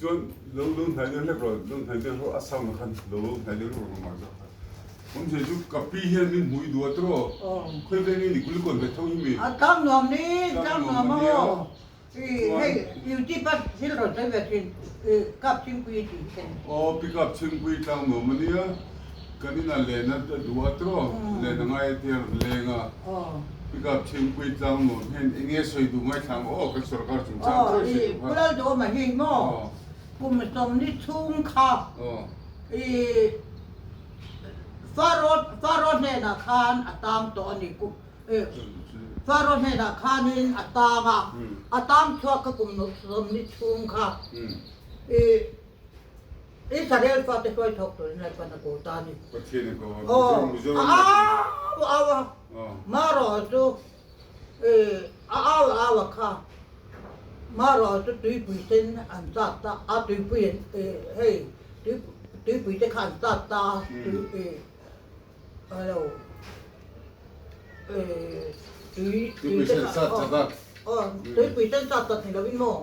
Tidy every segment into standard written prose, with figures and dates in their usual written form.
Chuan lo lo hnai deuh hlek rawh, lo hnai deuh hlek a sound ah khan lo lo hnai deuh hlek rawh mah zawk kha. Awmzia chu ka pi hian min hmui duh a tawh, khawi veng nge ni Kulikawn ve tho hi mi? A tlang nuam ni, tlang nuam a aw. I hei YouTube a thil rawn sawi ve thin i Kap Chhingpui tih hi ka ni. Aw pi Kap Chhingpui tlang nuam a nia, kan inah len a duh a tawh, len a ngai a tia rawn leng a. Pi Kap Chhingpui tlang nuam hian eng nge sawi duh ngaithla ang aw kan sorkar chungchang chawi sawi duh kha. Aw i Pu Lalduhawma hi maw kum 40 chhung kha i Faro hnenah khan a tang tawh a ni kum Faro hnenah khanin a tang a, a tang chhuak kha kum 40 chhung kha i Israel fate hruai chhuak turin Lalpan a ko ta a ni. Pathian a ko a, Mizoram Mizoram a au a au a, Marawh chu a au a au a kha, Marawh chu tuipui sen an chat ta a, tuipui hei tuipui te kha an chat ta a, tui alo tui tui te kha aw tuipui sen chat ta ni lovin maw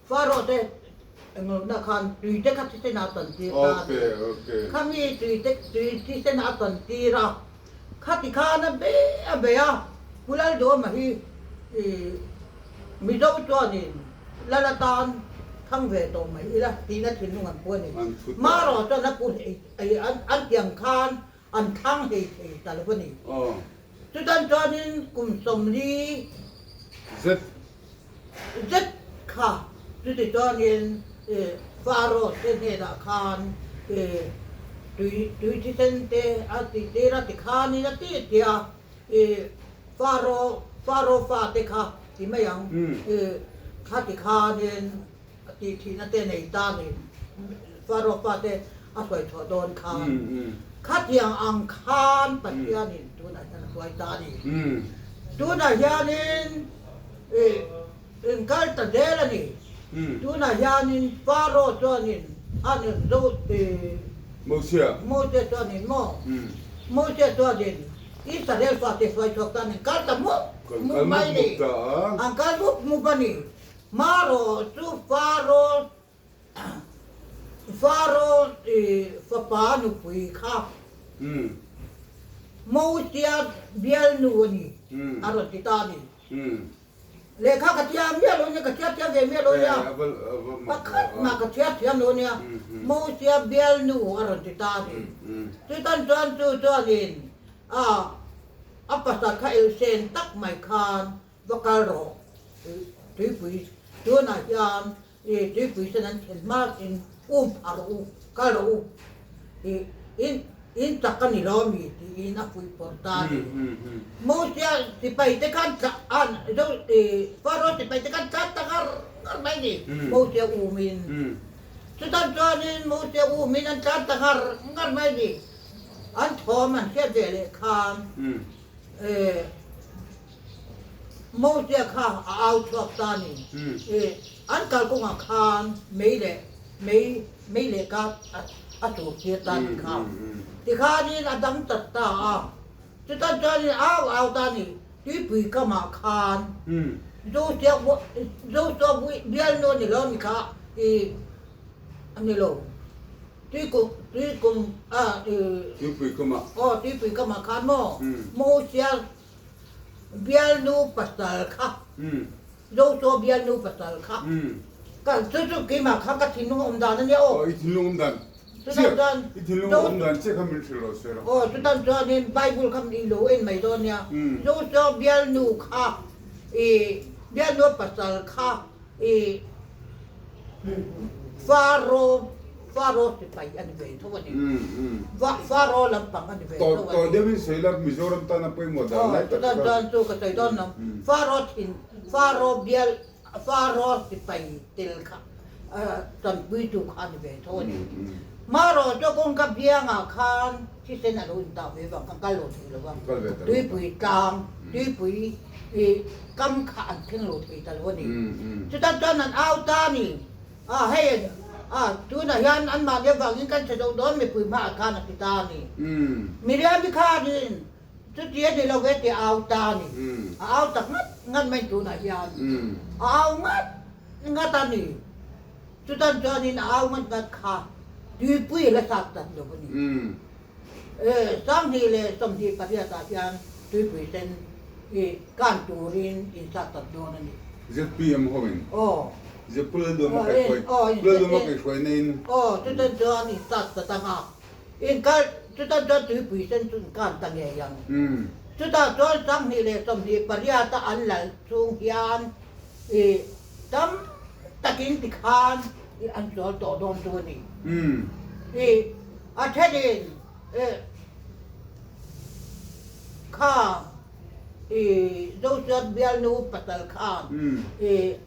Faro te englohna khan tui te kha thisen a tan tir ta a ni. Khami tui te tui thisen a tan tir a, khati khan a be a be a, Pu Lalduhawma hi i Mizo chuanin lal atan thang ve tawh mai ila tihna thinlung an pu a ni. Marawh chuan a pu hei an tiang khan an thlang hei thei ta lo a ni. Chutan chuanin kum 40 zet zet kha chuti chuanin Pharaoh te hnenah khan tui tui thisen te a tih tir a ti khanin a ti ti a, Pharaoh Pharaoh fate kha ti mai ang kha ti khanin a tih thihna te nei ta ni Pharaoh fate a hruai chhuah dawn khan khatiang ang khan Pathianin tunah hian a hruai ta a ni. Tunah hianin in kal ta zel a ni. Tunah hianin Pharaoh chuanin a zo Mosia Mosia chuanin maw Mosia chuanin Israel fate hruai chhuak tan in kal ta mup mup mai ni. An kal mup mup a ni. Marawh chu Pharaoh Pharaoh fapa nupui kha Mosia bialnu a ni, a rawn ti ta a ni. Lehkha ka thiam miah lo nia, ka chhiar thiam ve miah lo nia, pakhat mah ka chhiar thiam lo nia, Mosia bialnu a rawn ti ta a ni. Chutan chuan chu chuanin a pasal kha elsen tak mai khan va kal rawh, tuipui tunah hian I tuipui sen an thlen hma in um phah rawh u, kal rawh u, i in in chak a ni lo mi tiin a fuih pawrh ta a ni. Mosia sipai te khan tla an zo i Pharaoh sipai te khan tlan ta ngar ngar mai ni Mosia um in. Chutan chuanin Mosia um in an tlan ta ngar ngar mai ni. An thawm an hriat ve leh khan e Mosia kha a au chhuak ta a ni. I an kalkawngah khan mei leh mei mei leh ka a tur tir ta a ni kha. Tikhanin a dang chat ta a. Chutan chuanin au au ta a ni. Tuipui kamah khan Josia Joshua bialnu a ni lo ni kha i a ni lo. Tuikum tuikum a i Tuipui kamah. Aw tuipui kamah khan maw Mosia Bialnu pasal kha Joshua bialnu pasal kha ka chu chu keimah kha ka thinlung awm dan a nia aw. Aw i thinlung awm dan chiah i thinlung awm dan chiah kha min hrilh rawh se rawh. Aw chutan chuanin Bible kha i lo en mai dawn nia Joshua bialnu kha i bialnu pasal kha i Faro Faro sipai a ni ve tho a ni. Faro lampang a ni ve tho a ni. Tawi deuhin sawi la Mizoram tana pawimawh dan lai tak kha. Chutan chu ka sawi dawn lo. Faro thin Faro bial Faro sipai tel kha tanpuitu kha a ni ve tho a ni. Marawh chu kawngka biangah khan thisen a lo intah ve vang khan kal lo thei lo va. Tuipui tlang tuipui i kam kha an thleng lo thei ta lo a ni. Chutan chuan an au ta a ni. A hei a tunah hian anmahni avangin kan chhe zo dawn mipui hmaah khan a ti ta a ni. Miriam-i khanin chuti a ni lo ve tih a au ta a ni. A au tak ngat ngat mai tunah hian a au ngat ngat a ni. Chutan chuanin a au ngat ngat kha tuipui a la sat tak lo a ni. 2028 ah hian tuipui sen i kan turin in sat tak dawn a ni. ZPM ho in. Aw. Pu Lalduama kaihhruai, Pu Lalduama kaihhruai na in. Aw, chutan chuan in sat ta tang a. In kal, chutan chuan tuipui sen chu in kan ta ngei ang. Chutah chuan 2028 a an lal chung hian i tam takin tikhan i an sual tawh dawn chu a ni. I a thenin i kha i Zosuat bialnu pasal khan i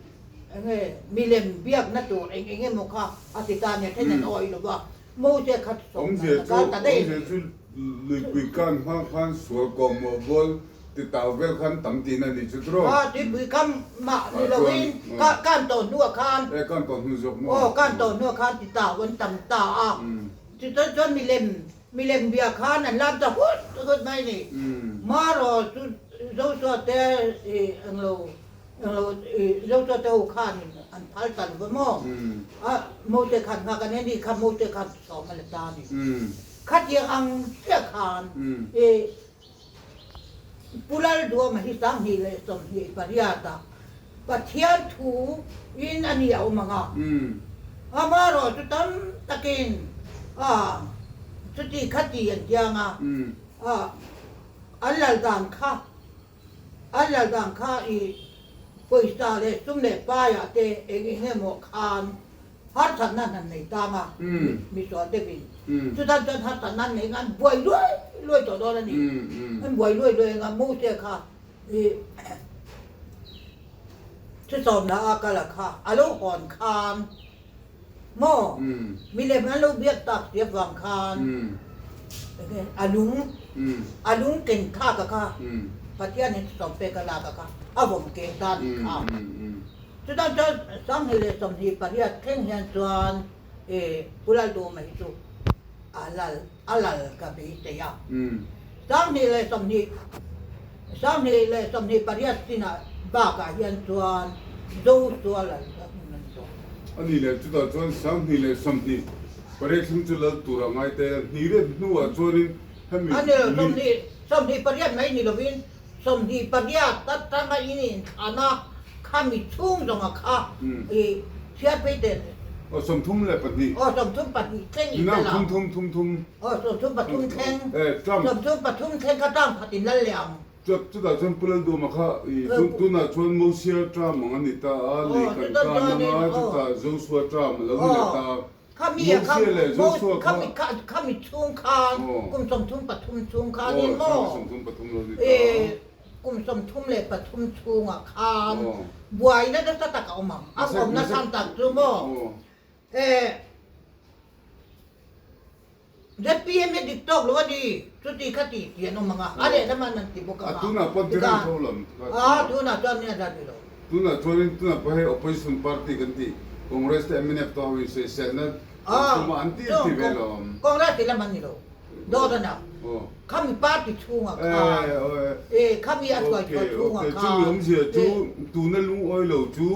enge milem biakna tur eng eng emaw kha a ti ta a nia, then an awih lo va, Mose kha sawmna a kal ta daih a ni. Awmzia chu luipui kan hma khan sual kawhmawh bawl ti tau vel khan tam tihna a nih chu tiraw? Aw, tuipui kam mah ni loin kan tawh hnuah khan. E, kan tawh hnu zawk maw? Aw, kan tawh hnuah khan ti tau an tam ta a. Chutan chuan milem, milem bia khan an lam ta hut hut mai a ni. Marawh chu Joshua te i englo Englo i Zotua te ho khanin an phal ta lo va maw? A Mote khan nghak a nia ni kha Mote khan sawm a la ta a ni. Khatiang ang chiah khan i Pu Lalduama hi 2028 ah Pathian thu in a ni a awm ang a. Amaherawh chu tam takin a chuti khati an tiang a, an lal dan kha An lal dan kha i pawisa leh sum leh paiah te eng eng emaw khan harsatna an han nei tang a, misual deuhin. Chutan chuan harsatna an nei ang a, an buai luai luai tawh dawn a ni. An buai luai luai ang a, Mose kha i thusawmna a kal a kha a lo hawn khan maw milem an lo biak tak si avang khan a lung a lung ken thlak a kha Pathian in sawm pek a lak a kha a vawm keng ta a nih kha. Chutan chuan 2028 thleng hian chuan Pu Lalduhawma hi chu a lal a lal ka beisei a. 2020 2028 chinah bakah hian chuan Joshua lal ka hmun a ni tawh. A nih leh chutah chuan 2028 thleng chu lal tur a ngai te a, hnih riat hnuah chuanin hemi A ni lo, 28 mai ni lovin 28 atanga in inthlan a, khami chhung zawnga kha i chhiar phei teh. Aw 32. Aw 32 thleng i tel ang. Thum thum thum thum. Aw 33 thleng. 33 thleng kha term khat in lal leh ang. Chutah chuan Pu Lalduama kha tunah chuan Mosia term ang a ni ta a, lei kan tan ang a, chutah Joshua term a lo ni leh ta a. Mosia leh Joshua kha. Khami chhung khan kum 33 chhung khanin maw? 33 lo ni ta a. Kum 33 chhungah khan buaina nasa tak a awm ang. A awmna chhan tak chu maw? ZPM hi dik tawk lo a ni, chuti kha ti tih an awm ang a, a lehlam an an ti bawk ang a. Tunah pawh Tiran tho lam. A, tunah chuan nia la ni lo. Tunah chuanin tunah pawh hei opposition party kan tih Congress te mnf te ho in sawiselna tum a an ti ti ve lo. Congress ti lam an ni lo. Dawt a nia. Khami party chhungah khan e khami a thuai thuai chhungah khan. Chumi awmzia chu tuna lungawi lo chu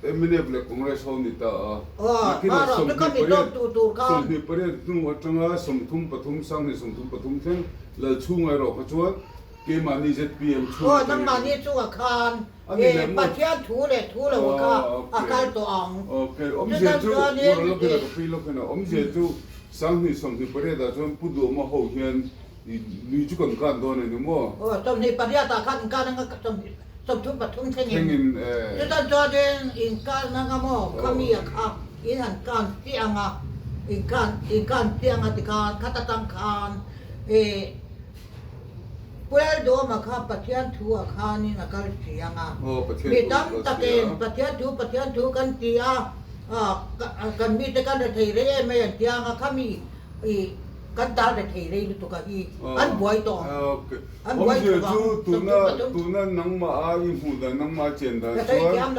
mnf leh Congress ho ni ta a. Nakinah 28 hnu atanga 33 2033 thleng Lalchhunga erawh kha chuan keimahni zpm chhung atangin. Nangmahni chungah khan Pathian thu leh thu lo kha a kal tawh ang. Okay, awmzia chu Ura lawkina ka phei lawkina awmzia chu 2028 ah chuan Pu Duhawma ho hian Nui chu kan kan dawn a ni maw? Aw, 28 ah khan inkan anga 33 thlengin. Thlengin e. Chutan chuanin inkan anga maw khami a kha in han kan chiah anga inkan inkan chiah anga tikhan khat atang khan e Pu Lalduhawma kha Pathian thu ah khanin a kal si anga. Aw, Pathian Mi tam takin Pathian thu Pathian thu kan ti a, kan mite kan rethei rei em mai an ti anga khami I kan tal ve thei rei lutuk a hi an buai tawh ang. An buai tawh ang. Awmzia chu tuna tuna nangmah a i hmuh dan nangmah a chen dan chuan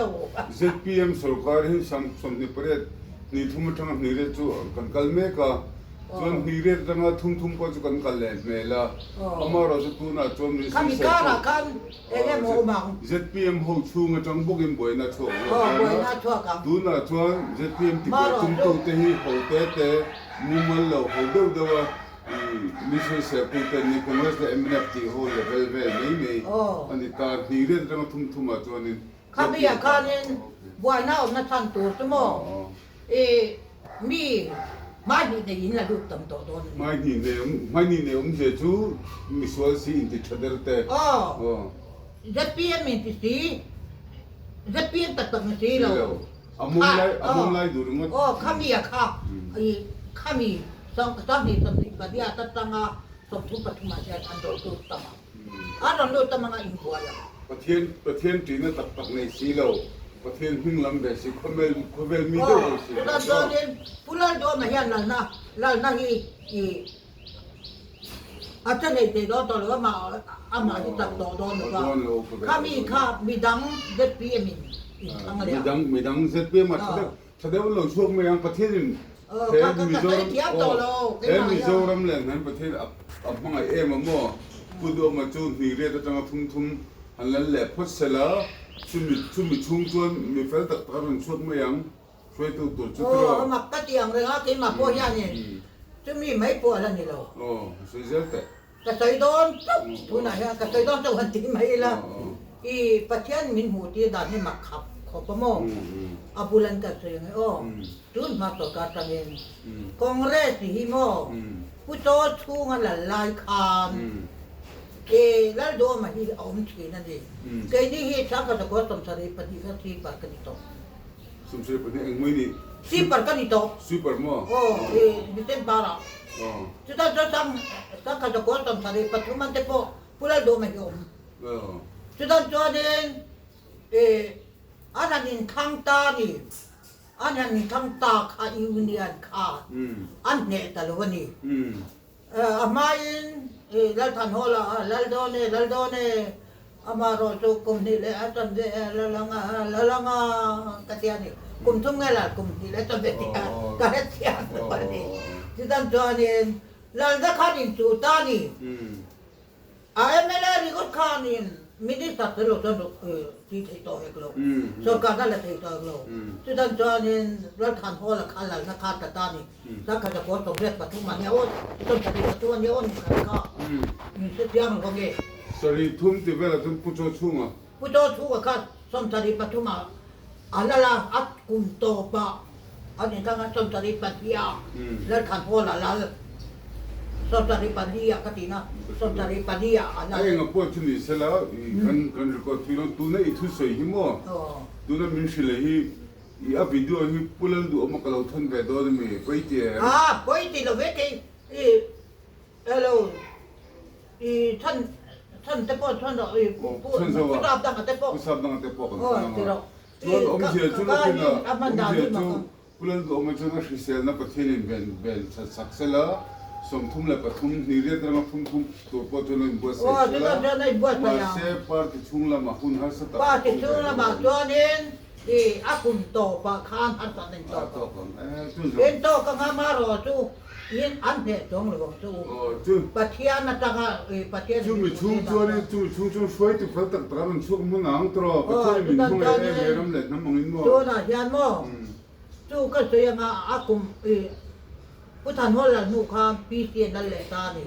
zpm sorkar hi 28 hnih thum atanga hnih riat chu kan kal mek a. Chuan hnih riat atanga thum thum pawh chu kan kal leh hmel a, amaherawh chu tunah chuan min Khami sawisel karah khan eng emaw awm ang. Zpm ho chhung atang bawkin buaina a chhuak zawk dawn a, tunah chuan zpm tibuai tumtute hi ho te te mumal lo ho deuh deuh a, min sawisel tute an ni, Congress leh mnf tih ho level vel mai mai a ni ta, hnih riat atanga thum thumah chuanin Khami-ah khanin buaina awmna chhan tur chu maw i mi hmaihnih nei in la lut tam tawh dawn a ni. Hmaihnih nei awm, hmaihnih nei awmzia chu misual si inti tha der te. Aw, zpm inti si, zpm tak tak ni si lo. Si lo, a mum lai, a mum lai duh ringawt. Aw, khami-ah kha i khami 28 atanga 33 ah hian an rawn lut tam ang. A rawn lut tam anga inbuai ang. Pathian Pathian ṭihna tak tak nei si lo, Pathian hming lam ve si, khawmel khawvel mi deuh deuh si Aw, chutah chuanin Pu Lalduama hian lalna lalna hi i a che nei thei dawn tawh lo, amah amah hi chak tawh dawn lo va, khami kha midang zpm in inthlang leh ang. Midang midang zpm a ṭha deuh Tha deuh lo chhuak mai ang Pathianin he Mizoram aw he Mizoram leh hnam Pathian a hmangaih em a maw Pu Duhawma chu hnih riat atanga thum thum han lal leh phawt sela chumi chumi chhung chuan mi fel tak tak a rawn chhuak mai ang hruaitu tur chu tiraw. Aw mak ka ti ang reng a keimah pawh hianin chumi mai pawh a la ni lo. Aw sawi zel teh. Ka sawi dawn chauh tunah hian ka sawi dawn chauh han ti mai ila i Pathian min hmuh tir dan hi mak khap khawp a maw? A bul an kan sawi ang e aw tun hma sorkar tangin Congress hi maw Pu Chawl chhunga lal lai khan e Lalduama hi a awm thin a ni. Keini hi Sangkhatakaw 72 kha sweeper ka ni tawh. 72 eng mai ni? Sweeper ka ni tawh. Sweeper maw? Aw i December ah. Chutah chuan sang sangkhat zakua 73 an te pawh Pu Lalduhma hi a awm. Chutah chuanin ih an han inthlang ta a ni. An han inthlang ta kha Union kha an hneh ta lo a ni. A hmain ih Lalthanhawla Laldawn e Laldawn e Amaherawh chu kum hnih leh a chanve la lang a, la lang a ka ti a ni. Kum thum nge lal kum hnih leh a chanve tih a ka hre chiang lo a ni. Chutan chuanin Lalna khan in chu ta a ni. A mla ringawt khanin Minister tel lo chuan tih theih tawh hek lo, sorkarna la thei tawh hek lo. Chutan chuanin Lalthan Hall-a kha Lalna kha ta ta a ni. Sangkhat a kawl 83 a nia aw, 73 a nia aw ni khat kha min hre chiang lo nge. Sarih thum ti velah chuan Pu Chaw chhunga. Pu Chaw chhunga kha 73 ah a lal a, a kum tawp ah a ni thang a, 72 ah Lalthan Hall a lal, 74 ah ka ti na, 74 ah a lal. A enga pawh chu ni sela kan kan record thui lo, tuna i thusawi hi maw, tuna min hrilh hi I a video hi Pu Lalduhawma ka lo thawn ve dawn ami? Pawi ti em? Aa pawi ti lo ve kei i hello i chhan chhan te pawh chhan rawh i pu pu pu sap danga te pawh Pu sap danga te pawh kan thawn anga chuan awmzia chu lawkin a awmzia chu Pu Lalduhawma chuan a hriselna Pathianin ven ven that sak sela 33 hnih riat ranga thum thum tur pawh chuan a inbuatsaih sela mahse party chhung lamah hun harsa tak party chhung lamah chuanin I a kum tawpah khan harsat in tawk ang. In tawk anga marawh chu in an hneh chuang lo ang chu u. Pathian atanga i Pathian Chu mi chhung chuan in chu chhung chuan hruaitu fel tak tak a rawn chhuak hmang ang tawh. Pathian in min hmangaih em em ram leh hnam angin maw. Tunah hian maw chu ka sawi anga a kum i Pu Thanhawla hnu khan PC an lal leh ta a ni.